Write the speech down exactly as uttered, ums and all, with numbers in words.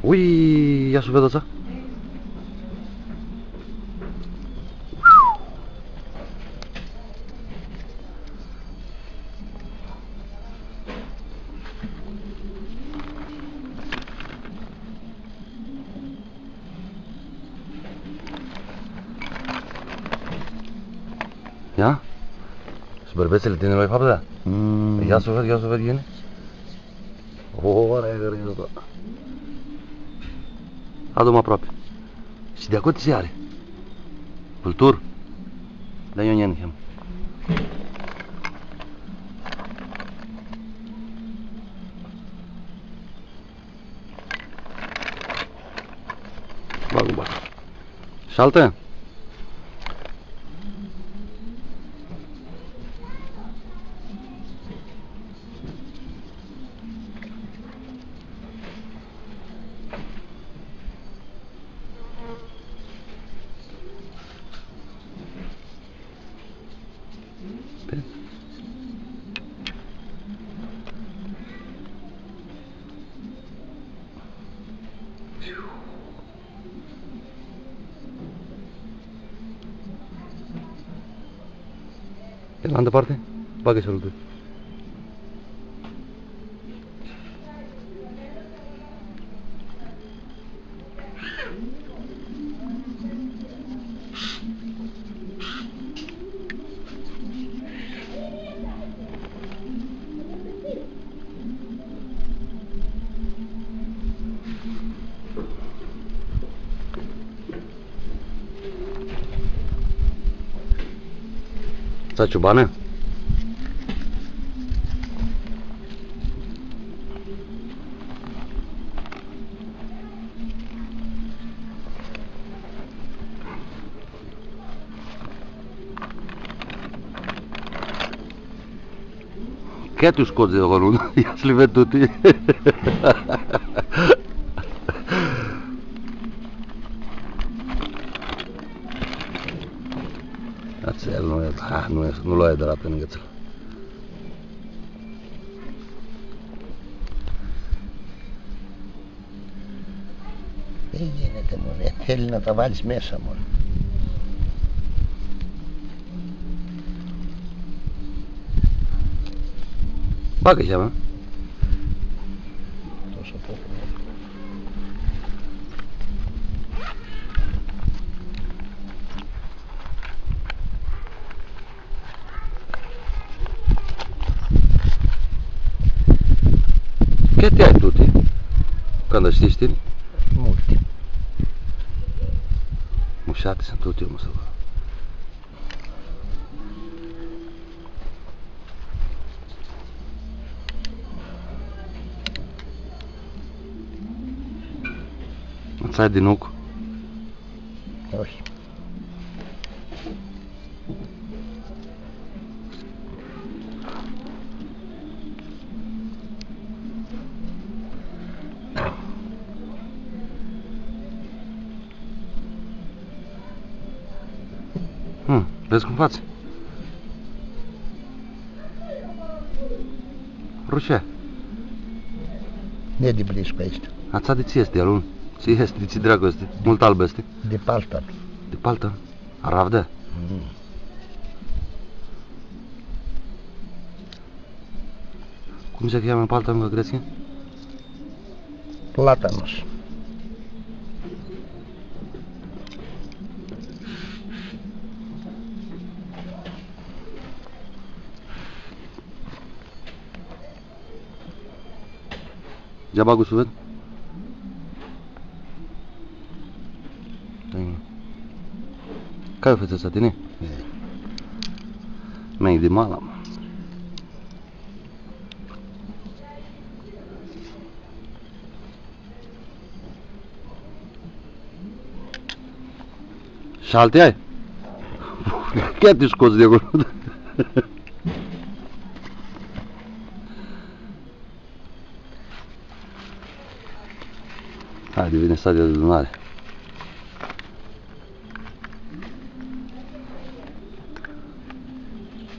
Ui, ia s-u ved atsea. Ia? Shi bãrbetsãli tini lu ai faptã? Mm. Ia s-u ved, ia s-u ved, ghini. O, ore, ore, ore. Adu ma aproapi. Shi di aclo tsi ari? Vultur? Da, eu njen, hem. Bag, bag. Shi altã? Pe alantã parti? Bagã-sh-lu tu. Tsi, ciubanã? Cã tu scots di aclo, ia s-li ved tuti. Atsel nu e, ah, nu e, nu lu ai adrat tu ningãtsãl. Ei, ghini-ti, mã, e telina ta, vali s-mesha, mã. Bagã-sh, mã. Cãti ai tuti? Canda shtii tini? Multi. Mushati suntu tuti, mã, s-va. Atsea di nuc. Oi. Hmm, vedz cum fatsi? Rushea. Nu e di bliscu aestã. Atsea di tsi easti, alun? Tsi easti, di tsi dracu easti? Multu albã easti. Di paltan. Di paltan? Aravdã? Mm. Cum se cheamã palta în grecã? Platanos. Ia bag-u s-ved. Cari u fãtsets tini? E. Mei di mala. Shi alti ai? Chiar ti scots di aclo. Haidi, vini s-adunari.